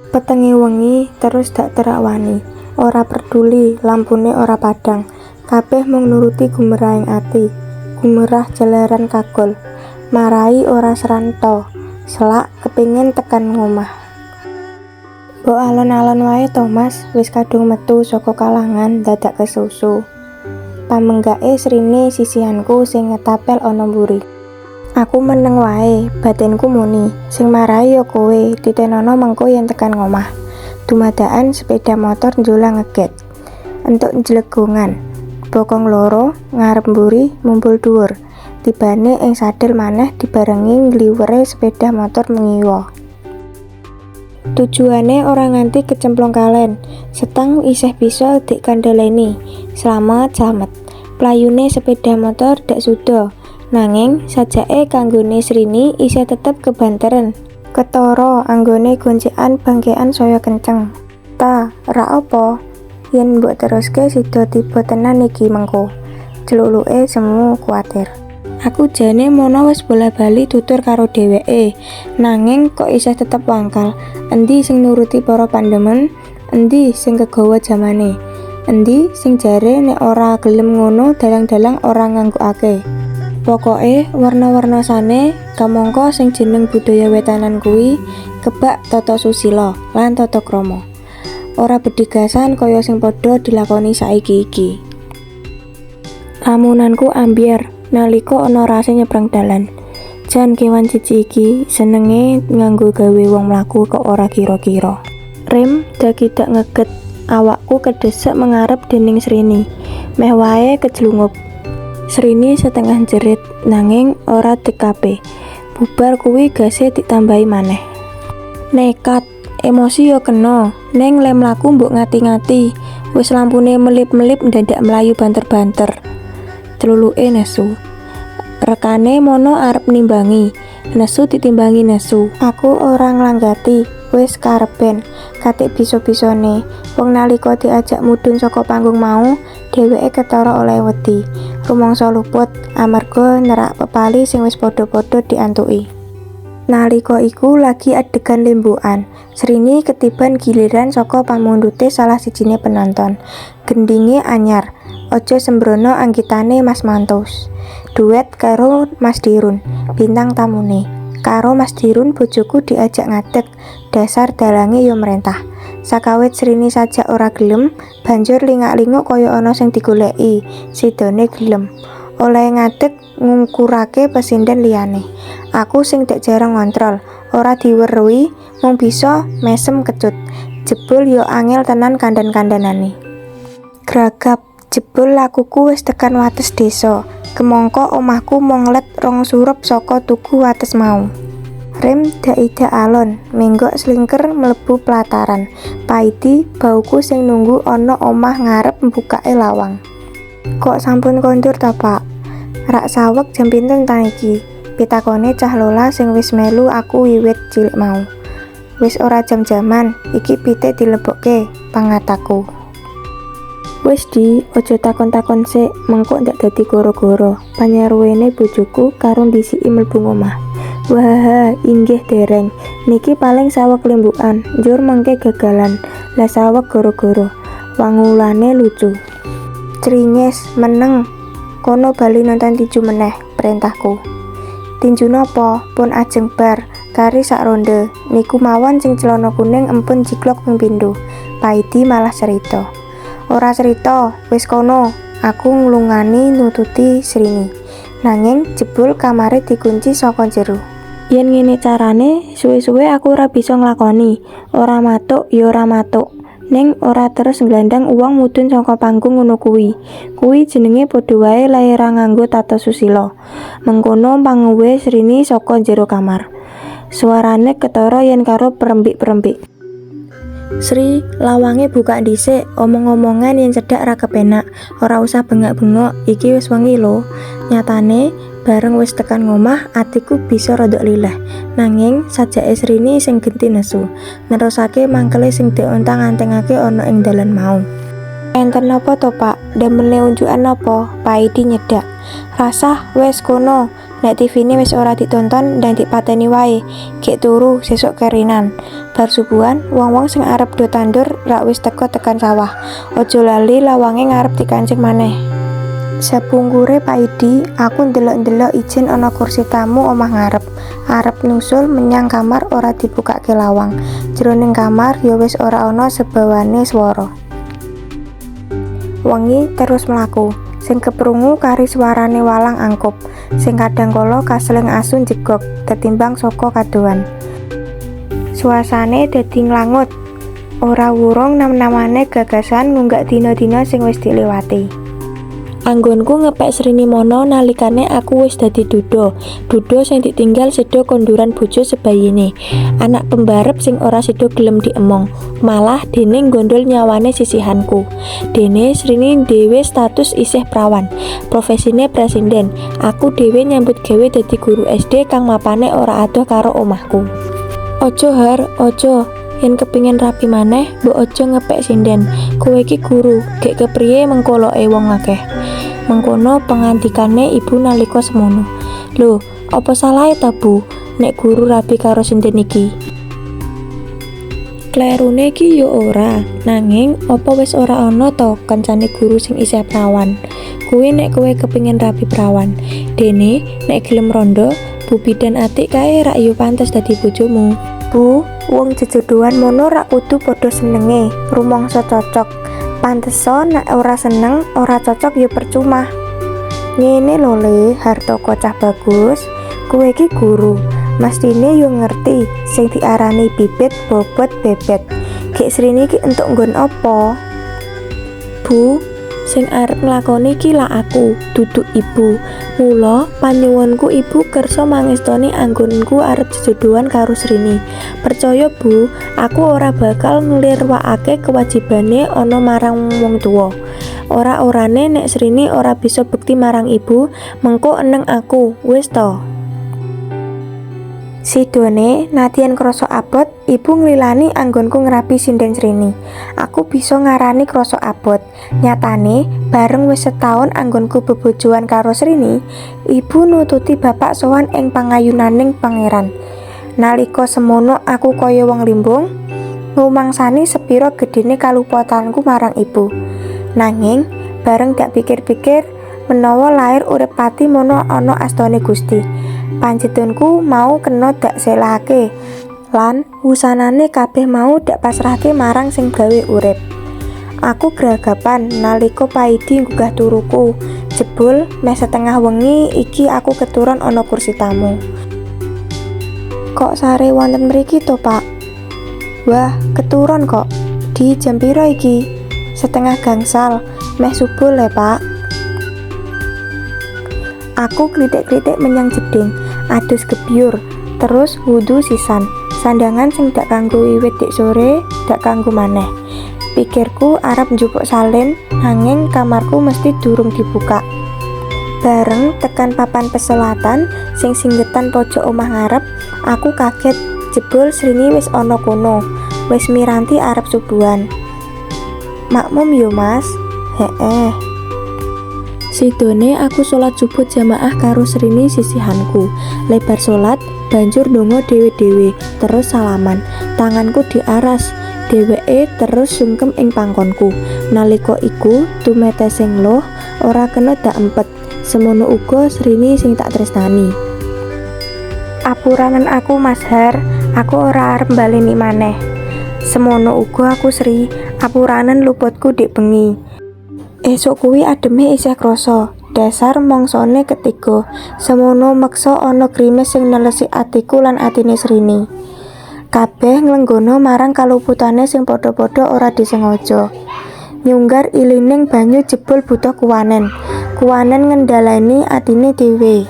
Petenge wengi terus dak terawani. Ora perduli lampune ora padhang. Kabeh mung nuruti gumerahing ati. Gumerah jalaran kagol. Marai ora sranta. Selak kepingin tekan ngomah. Mbok alon-alon wae to Mas, wis kadung metu saka kalangan dadak kesusu. Pamenggake Srine sisihanku sing ngetapel ana mburi. Aku meneng wae, batinku muni, sing marai ya kowe, titenono mengko yen tekan ngomah. Dumadakan sepeda motor njolang ngeget. Entuk njlegongan. Bokong loro, ngarep mburi, mumbul dhuwur. Tibane ing sadel maneh dibarengi ngliwere sepeda motor ngiwa. Tujuane ora nganti kecemplung kalen, setang isih bisa dikandhaleni. Slamet slamet. Playune sepeda motor dak suda. Nanging sajake kanggone Srini isih tetep kebanteren. Ketara anggone goncekan bangkekan saya kenceng. Ta, rak apa? Yen mbok teruske sida tiba tenan iki mengko. Jluluke semu kuwatir. Aku jane mono wis bola-bali tutur karo dheweke, nanging kok isih tetep wangkal. Endi sing nuruti para pandemen, endi sing kegawa jamane? Endi sing jare nek ora gelem ngono dalang-dalang ora nganggokake. Pokoke werna-wernasane kamangka sing jeneng budaya wetanan kuwi kebak tata susila lan tata krama. Ora bedigasan kaya sing padha dilakoni saiki iki. Lamunanku ambyar nalika ana rase nyebrang dalan. Jan kewan cici iki senenge nganggo gawe wong mlaku kok ora kira-kira. Rem dakidak ngeget, awakku kedesek mengarep dening Srini. Meh wae kejlungup. Srini setengah jerit nanging ora dekape. Bubar kuwi gase ditambahi maneh. Nekat, emosi yo kena, ning le mlaku mbok ngati-ngati. Wis lampune melip-melip ndadak mlayu banter-banter. Celuluke nesu. Rekane mono arep nimbangi, nesu ditimbangi nesu. Aku ora nglanggati, wis kareben, katik bisa-bisane. Wong nalika diajak mudhun saka panggung mau, dheweke ketara oleh wedi. Rumangsa luput amarga nerak pepali sing wis padha-padha diantuki. Nalika iku lagi adegan limbukan. Srini ketiban giliran saka pamundhute salah sijine penonton. Gendhinge anyar, aja sembrono anggitane Mas Manthous. Duet karo Mas Dirun, bintang tamune. Karo Mas Dirun bojoku diajak ngadeg, dasar dalange ya mrentah. Sakawit Srini sajak ora gelem, banjur lingak-linguk kaya ana sing digoleki, sidone gelem. Olehe ngadeg ngungkurake pesinden liyane. Aku sing dek jarang ngontrol, ora diweruhi, mung bisa mesem kecut. Jebul ya angel tenan kandhan-kandhanane. Gragap, jebul lakuku wis tekan wates desa. Kemangka omahku mung let rong surup saka tugu wates mau. Rem daida alon, menggok slingker mlebu plataran. Paidi, bauku sing nunggu ana omah ngarep mbukake lawang. Kok sampun kondur ta, Pak? Rak saweg jam pinten ta iki? Pitakone cah Lola sing wis melu aku wiwit cilik mau. Wis ora jam-jaman, iki pite dilebokke, pangataku. Wis Di, aja takon-takon sik, mengko ndak dadi goro-goro. Panyaruwene bojoku karo ndhisiki mlebu ngomah. Wahaha, inggih dereng. Niki paling saweg limbukan, njur mengke gagalan. Lah saweg goro-goro. Wangulane lucu. Cringes, meneng. Kono bali nonton tinju meneh, perintahku. Tinju napa? Pun ajeng bar, kari sak ronde. Niku mawon sing celana kuning empun jiglok ping pindho. Paidi malah cerita. Ora cerita, wis kono. Aku nglungani nututi Srini. Nanging jebul kamare dikunci saka jero. Yen ngene carane, suwe-suwe aku ora bisa nglakoni. Ora matuk ya ora matuk. Ning ora terus ngglandhang uwong mudhun saka panggung ngono kuwi. Kuwi jenenge padha wae lae ra nganggo tata susila. Mengkono panguwuhe Srini saka jero kamar. Suarane ketara yen karo perembik-perembik. Sri, lawange buka dhisik, omong-omongan yen cedhak ra kepenak. Ora usah bengak-bengok, iki wis wengi lho. Nyatane, Bareng wis tekan ngomah, atiku bisa rodok lileh. Nanging sajake Srini sing genti nesu, nerusake mangkele sing diontang-antingake ana ing dalan mau. "Enten napa to, Pak? Damelne unjukan napa?" Paidi nyedak. "Rasah, wis kono. Nek TV-ne wis ora ditonton, ndang dipateni wae. Gek turu, sesuk kerinan. Bar subuhan, wong-wong sing arep do tandur rak wis teka tekan sawah. Aja lali lawange ngarep dikancing maneh." Sapungkure Paidi, aku ndelok-ndelok ijen ana kursi tamu omah ngarep. Arep nusul menyang kamar ora dibukake lawang. Jroning kamar ya wis ora ana sebawane swara. Wengi terus mlaku. Sing keprungu kari swarane walang angkup, sing kadang kala kaseling asu njegog tetimbang saka kadohan. Suasane dadi nglangut. Ora wurung nam-namane gagasan ngunggak dina-dina sing wis diliwati. Anggonku ngepek Srini mono nalikane aku wis dadi duda. Duda sing ditinggal seda konduran bojo sebayine. Anak pembarep sing ora sida gelem diemong. Malah dene nggondol nyawane sisihanku. Dene Srini dhewe status isih prawan. Profesine presiden. Aku dhewe nyambut gawe dadi guru SD kang mapane ora adoh karo omahku. "Aja, Har, aja. Yen kepingin rabi maneh, mbok aja ngepek sinden. Kowe iki guru, gek kepriye mengko loke wong akeh?" Mengkono pangandikane ibu nalika semono. "Lho, apa salahe ta, Bu, nek guru rabi karo sinden iki? Klerune ki yo ora, nanging apa wis ora ana to kancane guru sing isih prawan? Kuwi nek kowe kepingin rabi prawan. Dene nek gelem rondo, Bu Bidan Atik kae rak yo pantes dadi bojomu." "Bu, wong jejodohan mono rak kudu padha senenge, rumangsa cocok. Panteso nek ora seneng, ora cocok yo percuma." "Ngene lho, Le Hartoko, cah bagus. Kowe iki guru, mestine yo ngerti sing diarani bibit, bobot, bebet. Gek Srini iki entuk nggon apa?" "Bu, sing arep nglakoni iki lak aku, duduk ibu. Mula panyuwunku ibu kersa mangestoni anggonku arep jejodohan karo Srini. Percaya, Bu, aku ora bakal nglirwakake kewajibane ana marang wong tuwa. Ora-orane nek Srini ora bisa bekti marang ibu, mengko eneng aku, wis to?" Sidone, nadyan krasa abot, ibu nglilani anggonku ngrabi sinden Srini. Aku bisa ngarani krasa abot. Nyatane, bareng wis setaun anggonku bebojoan karo Srini, ibu nututi bapak sowan ing pangayunaning pangeran. Nalika semono aku kaya wong limbung, ngrumangsani sepira gedhene kaluputanku marang ibu. Nanging, bareng dak pikir-pikir, menawa lair urip pati mono ana astane Gusti. Panjedonku mau kena dak selahake lan wusanane kabeh mau dak pasrahke marang sing gawe urip. Aku gragapan nalika Paidi nggugah turuku. Jebul meh setengah wengi iki aku keturon ana kursi tamu. "Kok sare wonten mriki to, Pak?" "Wah, keturon kok. Di jam piro iki?" "Setengah gangsal, meh subuh le, Pak." Aku klitik-klitik menyang jeding, adus gebyur, terus wudu sisan. Sandangan sing dak kanggo wiwit dik sore, dak kanggo maneh. Pikirku arep njupuk salin, nanging kamarku mesti durung dibuka. Bareng tekan papan peselatan sing singgetan pojok omah ngarep, aku kaget jebul Srini wis ana kono, wis miranti arep subuhan. "Makmum yo, Mas?" "Heeh." Sidone aku salat subuh jamaah karo Srini sisihanku. Le bar salat, banjur ndonga dhewe-dhewe, terus salaman. Tanganku diaras, dheweke terus sungkem ing pangkonku. Nalika iku tumetesing luh ora kena dak empet. Semono uga Srini sing tak tresnani. "Apuranen aku, Mas Har, aku ora arep mbaleni maneh." "Semono uga aku, Sri, apuranen luputku dik bengi." Esuk kuwi ademe isih krasa. Dasar mongsone ketiga, semono meksa ana grimis sing nelesi atiku lan atine Srini. Kabeh nglenggana marang kaluputane sing padha-padha ora disengaja. Nyunggar ilining banyu jebul butuh kuwanen. Kuwanen ngendhaleni atine dhewe.